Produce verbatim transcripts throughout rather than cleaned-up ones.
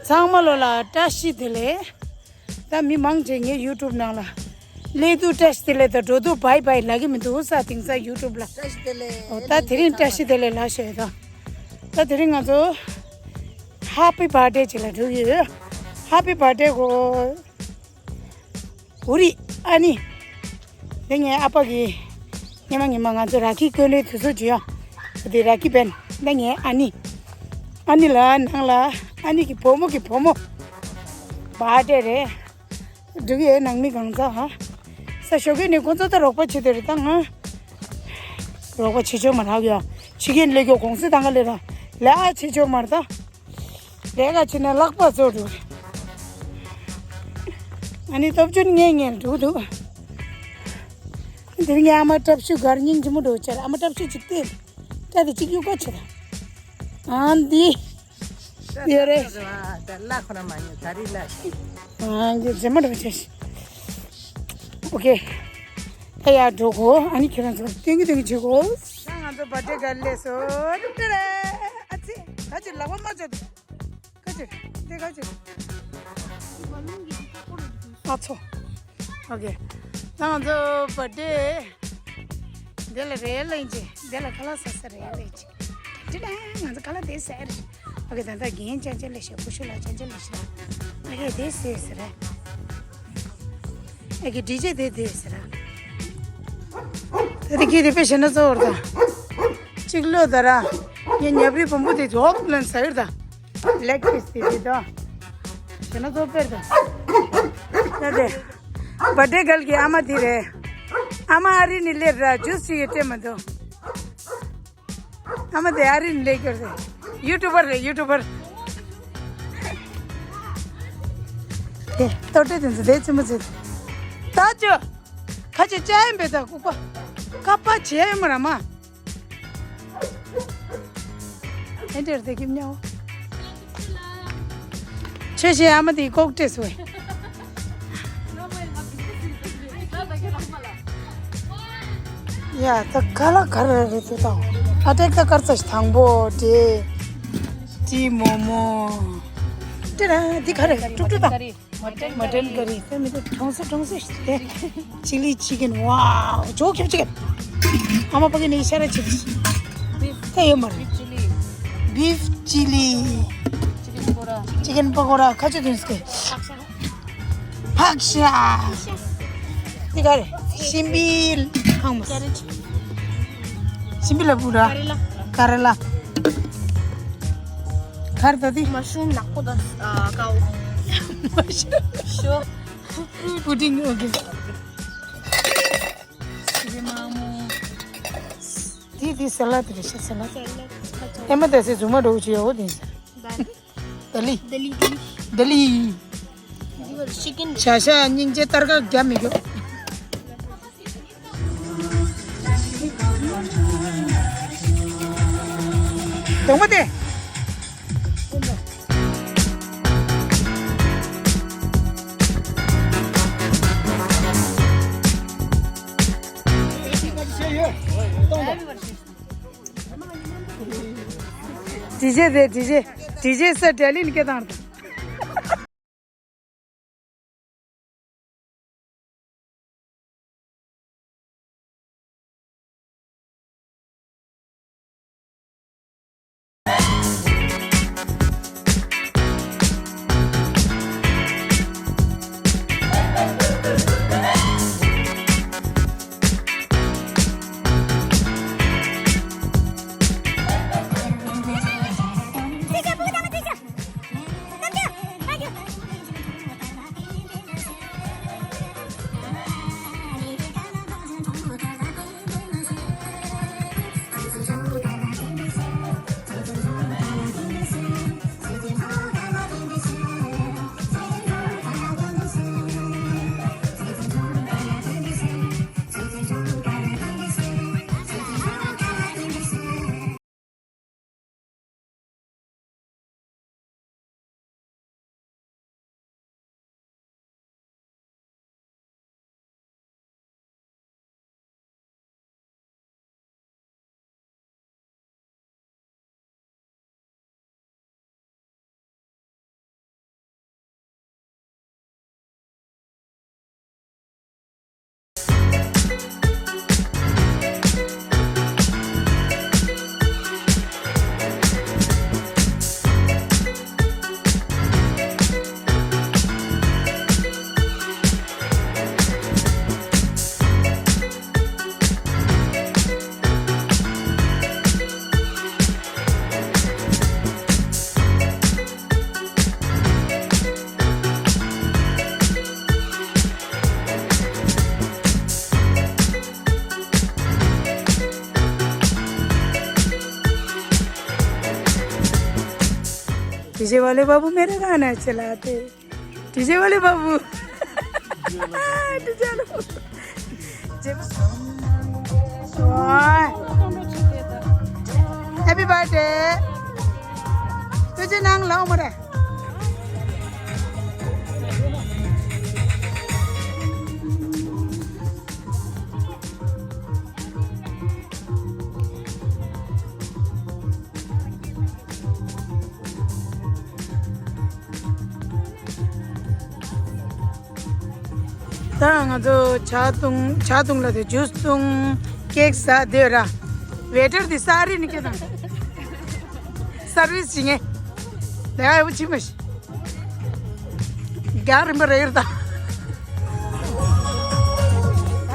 ཚང་མ་ལོ་ལ་བཀྲ་ཤིས་བདེ་ལེགས། ད་མི་མང་ཆེ་ངའི་ཡུ་ཊུབ་ནང་ལ་སླེབས་དུས་བཀྲ་ཤིས་བདེ་ལེགས་དང་འགྲོ་དུས་བྷའི་བྷའི་ལབ་ཀྱི་མི་འདུག་ས། དེང་སང་ཡུ་ཊུབ་ལ། བཀྲ་ཤིས་བདེ་ལེགས། ཨོ། ད་དེ་རིང་བཀྲ་ཤིས་བདེ་ལེགས་ལབ་ཤོད་དང་། ད་དེ་རིང་ང་ཚོ་ཧེ་པི་བྷར་ཐི་ཌེ་ཅིག་ལ་འགྲོ་གི་ཡོད། ཧེ་པི་བྷར་ཐི་ཌེ་གོ་ཨུ་རི་ཨ་ནི། འདི་ངའི་ཨ་ཕ་གི། སྔོན་མ་སྔོན་མ་ང་ཚོ་ར་ཁི་སྐོན་རའི་དུས་ཚོད་ཅིག་ཡོད། འདི་ར་ཁི་བན། འདི་ངའི་ཨ་ནི། ཨ་ནི་ལ་ནང་ལ་ཨ་ནི་གི་བུ་མོ་གི་བུ་མོ་བྷར་ཐི་ཌེ་རེད། འགྲིག་ཡོད། ནང་མི་གང་ཚ་ཧ་ས་ཞོགས་ཀས་ནས་ཁོ་ཚོ་ད་རོགས་པ་བྱེད་དེ་རེད། ད་ང་རོགས་པ་བྱེད་ཆོག་མ་རག་ཡོད། ཕྱི་རྒྱལ་སླེབས་ཀྱོག་གོང་སེ་ད་ང་ལས་ར་ལས་ཨ་བྱེད་ཆོག་མ་རེད་ད། ལས་ཀ་བྱེད་ན་ལག་པ་རྩོད་འགྲོ། ཨ་ནི་སྟོབས་ཆུང་ངས་ངས་འགྲོ་འདུག་འདིར་ངའི་ཨ་མ་བཀྲ་ཤིས་གར་སྙིང་རྗེ་མོ་འགྲོ་ཆེར། ཨ་མ་བཀྲ་ཤིས་ཅིག་སྟེར། སྐྲ་དེ་གཅིག་གཡུག་པ་བྱེད་ད། ཨ་འདི། ཡོད་རེད། ད་ལ་ཁོ་ན་མ་ཉོ་ད་རི་ལ། ཨ་འདི་རྗེ་མོ་འགྲོ་ཆེ། ཨོ་ཁེ། ད་ཡར་འགྲོ་གོ་ཨ་ནི་ཁྱེད་རང་ཚོ་སྟོན་གི་སྟོན་གི་བྱེད་གོ་ད་ང་ཚོ་བྷར་ཐི་ཌེ་གར་སླེབས་སོང་། ཨ་ཙི། ད་ཅི་ལག་པ་མ་བཅོས། ཁ་ཅིག་དེ་ཁ་ཅིག་ཨ་ཚོ། ཨོ་ཁེ། ད་ང་ཚོ་བྷར་ཐི་ཌེ། དེ་ལ་རེད་ལེན་ཅི། དེ་ལ་ཁ་ལག་ཟ་ས་རེད་ལེན་ཅི། དེ་ན་ང་ཚོ་ཁ་ལག་དེ་ཟ་རེད། ཨོ་ཁེ། ད་ལྟ་རྒན་ཅན་ཅན་ལས་བྱེད། སྐུ་ཞབས་ལགས་ཅན་ཅན་ལས་བྱེད། ཨོ་ཁེ། དེ་ཟེར་ཟེར་རེད། ཨ་ཀི་ཌི་ཇེ་དེ་དེ་ཟེར། ད་དེ་ཁྱེད་དེ་དཔེ་བྱས་ན་གཙོ་བོར་ད། གཅིག་ལོ་ད་ར། ངས་ཉབ་རི་བོན་པོ་དེ་ཇོབ་ལན་ཟེར་ད། ལེག་པིས་དེ་དེ་ད། བྱས་ན་གཙོ་དཔེར་ད། ད་དེ། བྷར་ཐི་ཌེ་གརལ་གྱི་ཨ་མ་དེ་རེད། ཨ་མ་ཨ་རི་ནས་སླེབས་ར་ཇུས་ཅིག་སྤྲད་མ་འདུག་ཨ་མ་དེ་ཨ་རི་ནས་སླེབས་ཀྱོར་ཟེར། ཡུ་ཊུ་བར་རེད། ཡུ་ཊུ་བར། དེ་ལྟོ་སྤྲད་དེ་ཚོ་དེ་ཙི་མོ་ཙི། ད་ཅོ། ཁ་ཆེ་ཅ་ཡིན་པས་ད་ལྐུགས་པ། ཀ་པ་བྱས་ཡོད་མ་ར་མ། ཨེ་འདྲེར་དེ་ཁྱིམ་ཉའོ། ཆོས་བཤད་ཨ་མ་དེ་ལྐོག་སྤྲད་སོང་། ཡ་ད་ག་ལ་ག་རེ་རེད་དེ་དང་། ཨ་ཏེག་ད་དཀར་ཚ་ཞིག་དང་པོ་དེ། ཏི་མོ་མོ། དེ་ར་འདི་ག་རེ་ཀྲུག་ཀྲུག་དང་། མ་ཏན་མ་ཏན་ཀ་རི་དེ་མི་དེ་གྲོང་ཚོ་གྲོང་ཚོ་ཞིག་དེ། ཅི་ལི་ཅི་ཀན། ཝའོ། ཇོ་ཁྱབ་ཅི་ཀན། ཨ་མ་པ་ཀི་ནི་ཤ་ར་ཅི་ལི། དེ་ཡོད་མ་རེད། བིབ་ཅི་ལི། བིབ་ཅི་ལི། ཅི་ཀན་པ་ཀོ་ར། ཅི་ཀན་པ་ཀོ་ར་ཁ་ཆེ་དུན་སྐེ། ཕག་ཤ། དེ་ག་རེ། ཤིམ་པི་ཁང་མོ། ཤིམ་པི་ལ་བུ་ར། ཀ་རེ་ལ། ཀ་རེ་ལ། གར་ད་དེ། མ་ཤུམ་ནག་པོ་དང་། ཨ། ཀའོ། མ་ཤུམ། ཤོ། པུ་ཏིང་། ཨོ་ཁེ། ཤི་རེ་མ་མོ། དེ་དེ་ས་ལ་དེ་རེད་ཤ། ས་ལ། ས་ལ། ཨེ་མ་ད་སེ་རྫུན་མ་འགྲོ་གི་ཡོད་དེ། ད་ལི། ད་ལི། ད་ལི། ད་ལི། ཅི་ཀན། བྱ་ཤ་སྙིང་རྗེ་སྟར་ཁ་རྒྱབ་མི་རྒྱོབ། གདོང་པ་དེ། ཌི་ཇེ་དེ། ཌི་ཇེ། ཌི་ཇེ་སར་ཌེ་ལི་ནས་སྐད་བཏང་། डीजे वाले बाबू मेरे गाना चलाते। डीजे वाले बाबू। डीजे वाले बाबू। Happy birthday. तुझे नाम लाओ मरे। ད་ང་ཚོ་ཇ་བཏུང་། ཇ་བཏུང་ལ་དེ་ཇུས་བཏུང་། ཀེག་ཟ་དེ་ར། ཝེ་ཊར་དེ་ས་རི་ནི་ཀེ་དང་། སར་ཝིས་བྱེད་ངེས། ད་ཡ་བུ་ཆི་མ་ཤི། རྒྱ་རིམ་པ་རེད་ད། ད་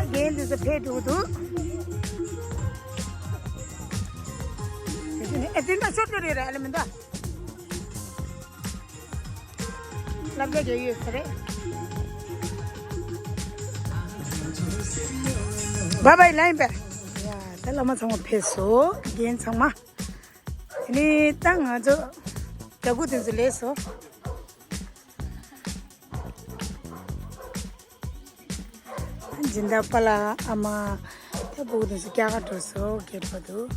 རྒན་དེ་ཚོ་ཕེབས་འགྲོ་གི་འདུག་ཨེ་ཏི་ན་ཤོར་གི་རེད་ར། ཨ་ལེ་མི་འདུག་ལབ་རྒྱ་རྒྱ་ཡོད་ས་རེད། བཱའི་བཱའི་ལན་པས། ཡ་ད་བླ་མ་ཚང་མ་ཕེབས་སོང་། རྒན་ཚང་མ། དེ་ནས་ད་ང་ཚོ་རྒྱ་སྐུ་དེ་ཚོ་ལས་སོ། སྦྱིན་བདག་པཱ་ལགས་ཨ་མ། ད་སྤུ་གུ་དེ་ཚོ་སྐྱ་ཀ་འགྲོ་སོ་སྐད་པོ་འདུག་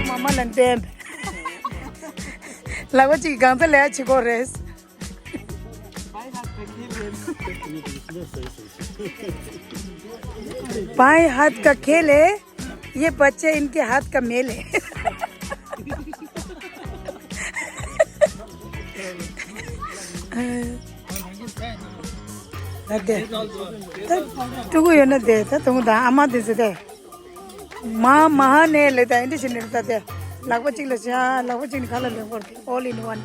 མ་མ་ལ་འདེམས། ལག་པ་གཅིག་གང་ཚ་ལས་བྱེད་དགོས་རེད། बाएं हाथ का खेल है, ये बच्चे इनके हाथ का मेल है। ད་དེ། ད་ཕྲུ་གུ་ཡོད་ན་དེ་ད་དུང་ད་ཨ་མ་དེ་ཚོ་དེ། མ་མ་ཧ་ནེ་ལེ་ད་ཨིན་ཌི་ཤི་ནེ་ད་དེ། ལག་པ་གཅིག་ལ་བཞག་ལག་པ་གཅིག་ནི་ཁ་ལ་ལེན་དགོས་ཏེ། All in one.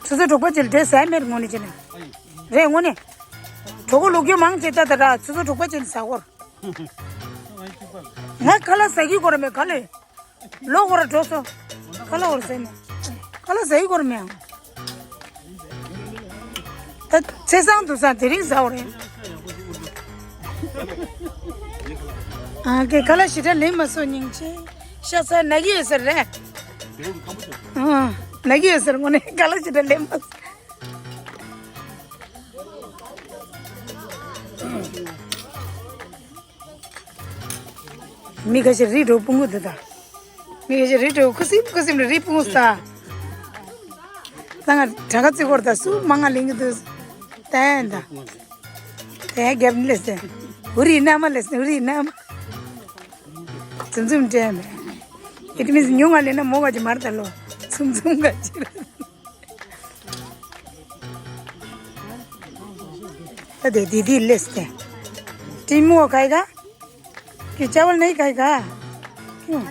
སོ་སོ་གྲོགས་པོ་ཅིག་འདྲེ་ཟ་མེད་ངོ་ནས་བྱས་ན། རེད་ངོ་ནས། གྲོགས་པོ་ལོག་རྒྱུ་མང་ཆེ་ད་ད་ར་སོ་སོ་གྲོགས་པོ་ཅིག་ཟ་དགོས། ང་ཁ་ལག་ཟ་གི་དགོས་ར་མེད་ག་ལེ། ལོ་འགོར་འགྲོ་སོང་། ཁ་ལག་འོར་ཟེར་ནས། ཁ་ལག་ཟ་ཡི་འགོར་མེད་ཨང་། ད་ཚེ་སང་དུ་སང་དེ་རིང་ཟ་འོ་རེད། ཨ་ཀེ་ཁ་ལག་ཞེ་དྲག་ལེན་མ་སོང་སྙིང་རྗེ། ཤ་ཚ་ན་གི་ཡོད་ཟེར་རེད། ཨ་ན་གི་ཡོད་ཟེར་ངོ་ནས་ཁ་ལག་ཞེ་དྲག་ལེན་མ་སོང་། མི་ཁ་ཤས་རི་འགྲོ་སྤུ་གུ་འདི་དང་། མི་ཁ་ཤས་རི་འགྲོ་ཁུ་སིམ་ཁུ་སིམ་རི་སྤུ་གུ་ས། ད་ང་གྲངས་ཀ་བརྩི་སྐོར་དང་སུ་མང་ང་ལེན་གི་འདུག་ད་ཡན་ད། ད་ཡན་རྒྱབ་ནི་ལེ་སེ། འུ་རི་ན་མ་ལེ་སེ་འུ་རི་ན་མ། ཚུམ་ཚུམ་དྲན་མེད། It means ཉུང་ང་ལེན་ན་མོ་ག་ཅི་མར་ད་ལོ། ཚུམ་ཚུམ་ག་ཅི་རེད། दे दीदी, ले इसके। टीमू वो खाएगा कि चावल नहीं खाएगा? क्यों?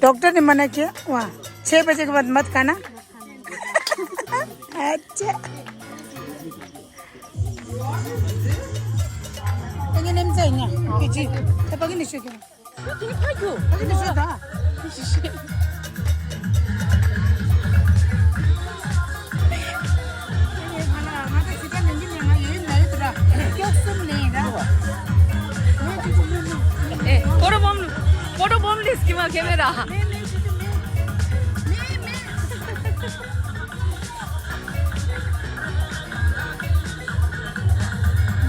डॉक्टर ने मना किया। वहाँ छः बजे के बाद मत खाना। अच्छा। Tengah nem saya nya. Kecil. Tapi gini sih. Ini payu. Ini sudah. Eh, photo bomb, photo bomb list ki ma camera.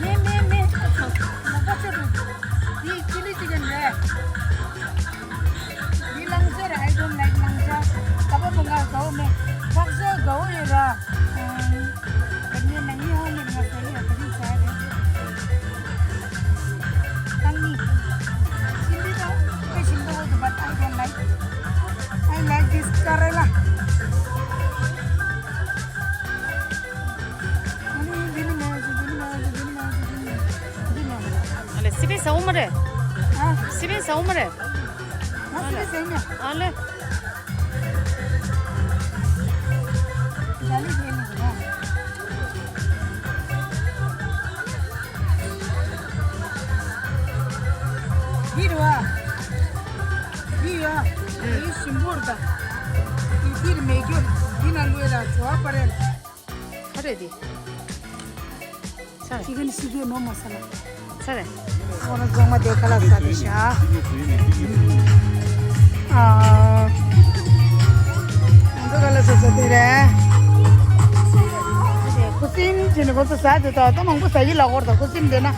མེད་མེད་མེད། ལག་པ་ཆོད་འདུག་འདི་ཅི་ལི་ཅི་ཀན་རེད། འདི་ལང་ཚོ་རེད། I don't like ལང་ཚོ། ཀ་པ་པོ་ང་དགའ་བོ་མེད། ཕག་ཚོ་དགའ་བོ་ཡོད་ར། ཨམ། དེ་ནས་ནང་མི་ཧོང་མི་ང་དགའ་ཡོད། དེ་རིང་ཟ་ཡ་རེད། ཏང་ནི། ཞིམ་པོ་འདུག་དཔེ་ཞིམ་པོ་འདུག but I don't like. I like this ཀ་རེ་ལ། ཨ་ལེ་སི་པན་ཟ་འོ་མ་རེད། ཨ། སི་པན་ཟ་འོ་མ་རེད། ཨ་སི་པན་ཟ་འོ་མ། ཨ་ལེ། འདི་རེད་བ། འདི་ཡ། འདི་ཞིམ་པོ་རེད་ད། འདི་འདིར་མེད་རྒྱུ། འདི་ན་ལུས་ལ་བྲོ་བ་པ་རེད། ག་རེ་འདི། ཚར། ཅི་ག་ནི་ཤི་གི་ནོ་མ་ས་ལ། ཚར། ཁོ་རང་རྫོང་མ་དེ་ཁ་ལག་ཟ་དེ་ཤ། ཨ། ང་ཚོ་ཁ་ལག་ཟ་ཟ་དེ་རེད། ཁུ་སིམ་བྱས་ནས་ཁོ་ཚོ་ཟ་དེ་ད་ད་མང་པོ་ཟ་གི་ལ་ཧོར་ད་ཁུ་སིམ་དེ་ན།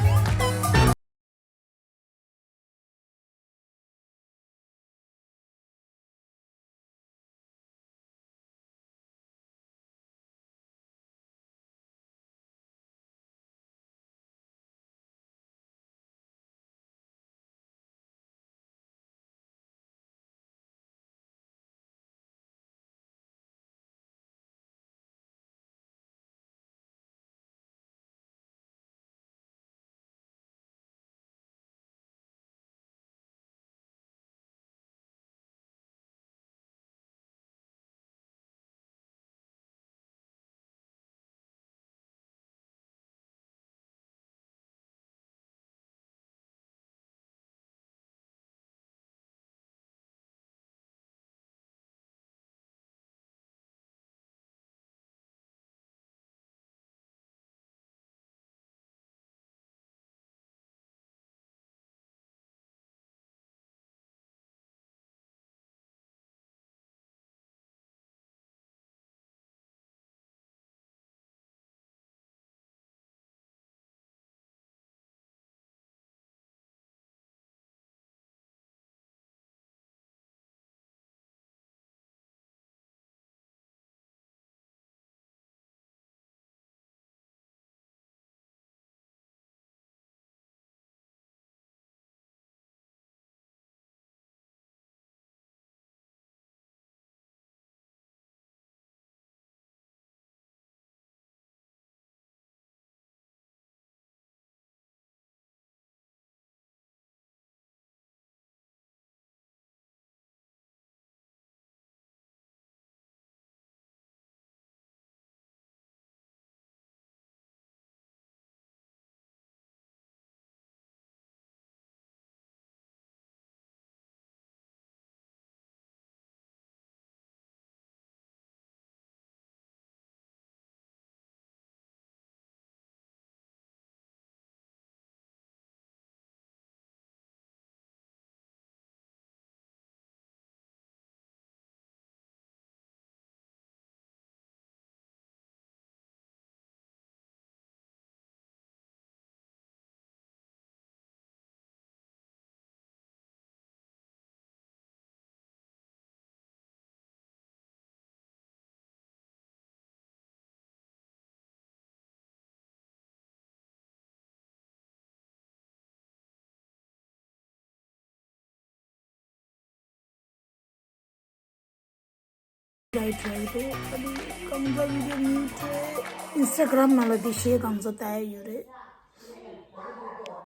ལའི་བྲོས་འདུག་ཨ་ནི་གང་ག་བི་ཌི་ཡོ་མིད་བྲོས། ཨིན་སི་ཊ་གྷ་རམ་ནང་ལ་འདི་གཞས་གང་ཚོ་ལྟ་ཡ་ཡོད་རེད།